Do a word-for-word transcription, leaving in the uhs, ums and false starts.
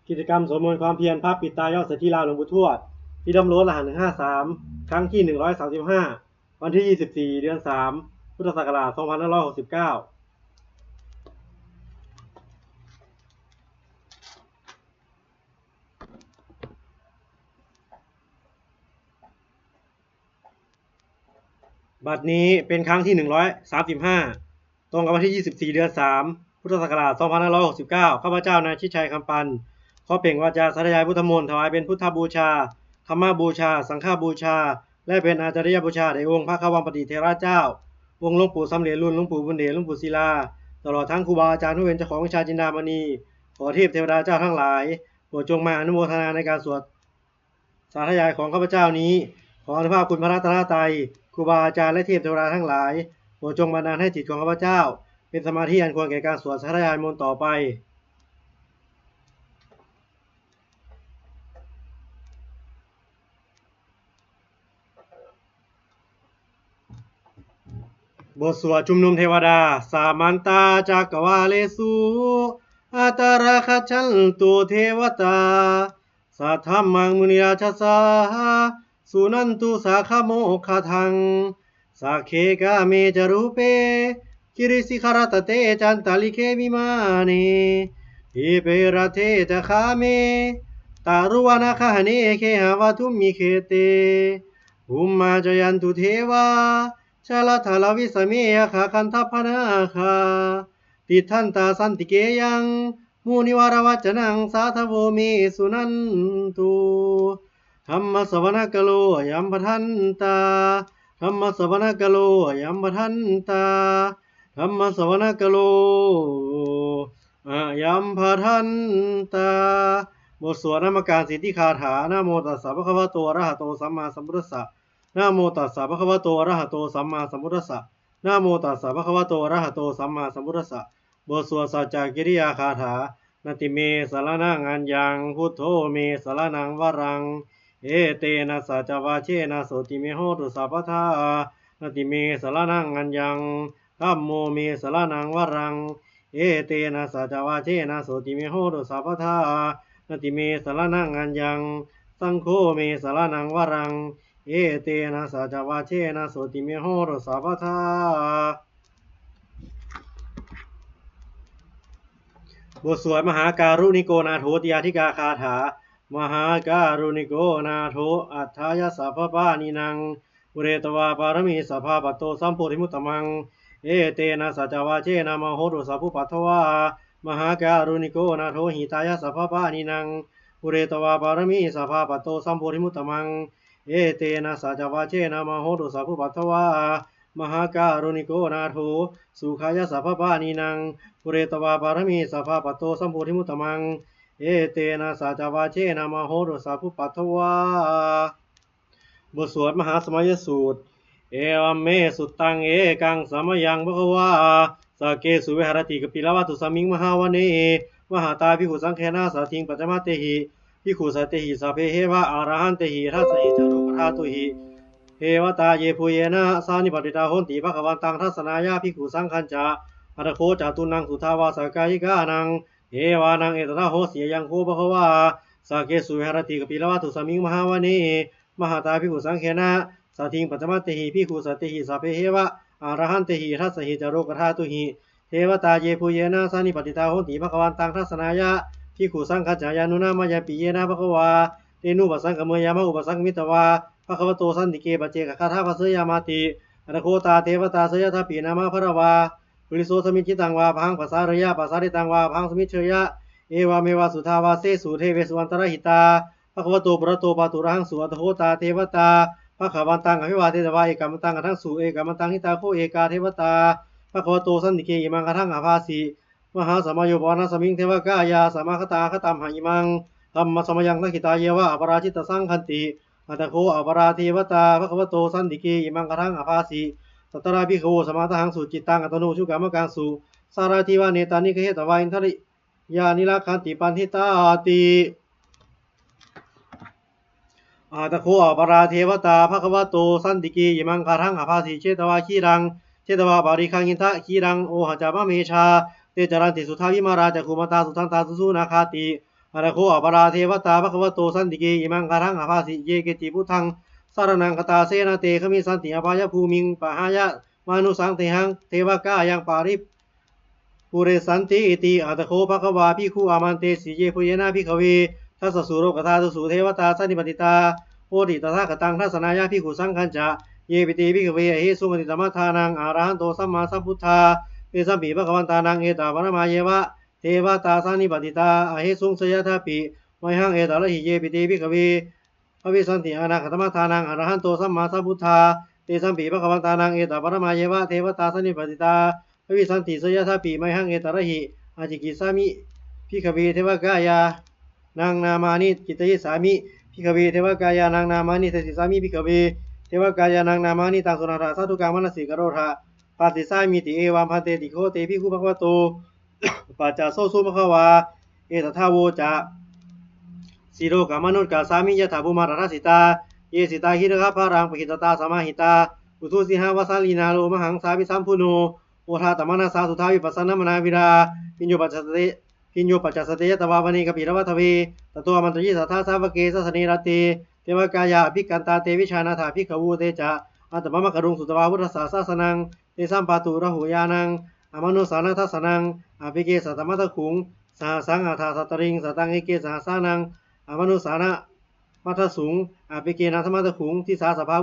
กิจกรรมสวดมนต์ความเพียรพระปิดตายอดเศรษฐีลาวหลวงปู่ทวด ที่ร่มโลนรหัส หนึ่งห้าสาม ครั้งที่ หนึ่งร้อยสามสิบห้า วันที่ ยี่สิบสี่ เดือน สาม พุทธศักราช สองพันห้าร้อยหกสิบเก้า บัดนี้เป็นครั้งที่ หนึ่งร้อยสามสิบห้า ตรงกับวันที่ ยี่สิบสี่ เดือน สาม พุทธศักราช สองพันห้าร้อยหกสิบเก้า ข้าพเจ้านายชิดชัย คำปัน ขอเปล่งวาจาสาธยายพุทธมนต์ ถวายเป็นพุทธบูชา ธรรมบูชา สังฆบูชา และเป็นอาจาริยบูชาแด่องค์พระควัมปติเถระเจ้า องค์หลวงปู่สำเร็จลุน หลวงปู่บุญเดช หลวงปู่ศิลา ตลอดทั้งครูบาอาจารย์ผู้เป็นเจ้าของวิชาจินดามณี ขอเทพเทวดาเจ้าทั้งหลาย โปรดจงมาอนุโมทนาในการสวด สาธยายของข้าพเจ้านี้ ขออานุภาพคุณพระรัตนตรัย ครูบาอาจารย์และเทพเทวดาทั้งหลาย โปรดจงบันดาลให้จิตของข้าพเจ้า เป็นสมาธิอันควรแก่การสวดสาธยายมนต์ต่อไป บทสวดชุมนุมเทวดา Samantā cakkavāḷesu atrāgacchantu devatā, saddhammaṃ munirājassa suṇantu saggamokkhadaṃ. Sagge kāme ca rūpe girisikharataṭe cantalikkhe vimāne, dīpe raṭṭhe ca gāme taruvanagahane gehavatthumhi khette, bhummā cāyantu devā jalathalavisame yakkhagandhabbanāgā, tiṭṭhantā santike yaṃ munivaravacanaṃ sādhavo me suṇantu. Dhammassavanakālo ayam bhadantā. Dhammassavanakālo ayam bhadantā. Dhammassavanakālo ayam bhadantā. บทสวดนมการสิทธิคาถา Namo tassa bhagavato arahato sammāsambuddhassa. Namo tassa bhagavato arahato sammāsambuddhassa. Namo tassa bhagavato arahato sammāsambuddhassa. บทสวดสัจจกิริยาคาถา Natthi me saraṇaṃ aññaṃ, buddho me saraṇaṃ varaṃ, etena saccavajjena sotthi me hotu sabbadā. Natthi me saraṇaṃ aññaṃ, dhammo me saraṇaṃ varaṃ, etena saccavajjena sotthi me hotu sabbadā. Natthi me saraṇaṃ aññaṃ, saṅgho me saraṇaṃ varaṃ, etena saccavajjena sotthi me hotu sabbadā. บทสวดมหาการุณิโกนาโถติอาทิกาคาถา Mahākāruṇiko nātho atthāya sabbapāṇinaṃ, pūretvā pāramī sabbā patto sambodhimuttamaṃ, etena saccavajjena mā hontu sabbupaddavā. Mahākāruṇiko nātho hitāya sabbapāṇinaṃ, pūretvā pāramī sabbā patto sambodhimuttamaṃ, etena saccavajjena mā hontu sabbupaddavā. Mahākāruṇiko nātho sukhāya sabbapāṇinaṃ, pūretvā pāramī sabbā patto sambodhimuttamaṃ, etena saccavajjena mā hontu sabbupaddavā. บทสวดมหาสมัยสูตร Evaṃ me sutaṃ. Ekaṃ samayaṃ bhagavā sakkesu viharati kapilavatthusmiṃ mahāvane mahatā bhikkhusaṅghena saddhiṃ pañcamattehi bhikkhusatehi sabbeheva arahantehi. Dasahi ca lokadhātūhi devatā yebhuyyena sannipatitā honti bhagavantaṃ dassanāya bhikkhusaṅghañca. Atha kho catunnaṃ suddhāvāsakāyikānaṃ devānaṃ etadahosi: Ayaṃ kho bhagavā sakkesu viharati kapilavatthusmiṃ mahāvane mahatā bhikkhusaṅghena saddhiṃ pañcamattehi bhikkhusatehi sabbeheva arahantehi. Dasahi ca lokadhātūhi devatā yebhuyyena sannipatitā honti bhagavantaṃ dassanāya bhikkhusaṅghañca. Yannūna mayampi yena bhagavā tenupasaṅkameyyāma, upasaṅkamitvā bhagavato santike paccekagāthā bhāseyyāmāti. Atha kho tā devatā seyyathāpi nāma balavā puriso sammiñjitaṃ vā bāhaṃ pasāreyya, pasāritaṃ vā bāhaṃ sammiñjeyya, evameva suddhāvāsesu devesu antarahitā bhagavato purato pāturahaṃsu. Atha kho tā devatā bhagavantaṃ abhivādetvā ekamantaṃ aṭṭhaṃsu. Ekamantaṃ ṭhitā kho ekā devatā bhagavato santike imaṃ gāthaṃ abhāsi: Mahāsamayo pavanasmiṃ, devakāyā samāgatā; āgatamha imaṃ dhammasamayaṃ dakkhitāyeva aparājitasaṅghanti. Atha kho aparā devatā bhagavato santike imaṃ gāthaṃ abhāsi: Tatra bhikkhavo samādahaṃsu, cittaṃ attano ujukamakaṃsu; sārathīva nettāni gahetvā, indriyāni rakkhanti paṇḍitāti. Atha kho aparā devatā bhagavato santike imaṃ gāthaṃ abhāsi: Chetvā khīlaṃ chetvā palighaṃ, indakhīlaṃ ohaccamanejā; te caranti suddhā vimalā, cakkhumatā sudantā susunāgāti. Atha kho aparā devatā bhagavato santike imaṃ gāthaṃ abhāsi: Ye keci buddhaṃ saraṇaṃ gatāse, na te gamissanti apāyabhūmiṃ, pahāya mānusaṃ dehaṃ devakāyaṃ paripūressantīti. Atha kho bhagavā bhikkhū āmantesi: Yebhuyyena bhikkhave dasasu lokadhātūsu devatā sannipatitā honti tathāgataṃ dassanāya bhikkhusaṅghañca. Yepi te bhikkhave ahesuṃ atītamaddhānaṃ arahanto sammāsambuddhā, tesampi bhagavantānaṃ etaparamāyeva devatā sannipatitā ahesuṃ, seyyathāpi mayhaṃ etarahi. Yepi te bhikkhave bhavissanti anāgatamaddhānaṃ arahanto sammāsambuddhā, tesampi bhagavantānaṃ etaparamāyeva devatā sannipatitā bhavissanti, seyyathāpi mayhaṃ etarahi. Ācikkhissāmi bhikkhave devakāyānaṃ nāmāni, kittayissāmi bhikkhave devakāyānaṃ nāmāni, desissāmi bhikkhave devakāyānaṃ nāmāni. Taṃ suṇātha sādhukaṃ manasikarotha bhāsissāmīti. Evaṃ bhanteti kho te bhikkhū bhagavato paccassosuṃ. Bhagavā etadavoca: Silokamanukassāmi, yattha bhummā tadassitā; ye sitā girigabbharaṃ, pahitattā samāhitā. Puthū sīhāva sallīnā, lomahaṃsābhisambhuno; odātamanasā suddhā, vippasannamanāvilā. Bhiyyo pañcasate, bhiyyo pañcasate ñatvā, vane kāpilavatthave; tato āmantayi satthā, sāvake sāsane rate. Devakāyā abhikkantā, te vijānātha bhikkhavo; te ca ātappamakaruṃ, sutvā buddhassa sāsanaṃ. Tesampāturahu ñāṇaṃ, amanussāna dassanaṃ; appeke satamaddakkhuṃ, sahassaṃ atha sattariṃ. Sataṃ eke sahassānaṃ, amanussānamaddasuṃ; appeke satamaddakkhuṃ, disā sabbā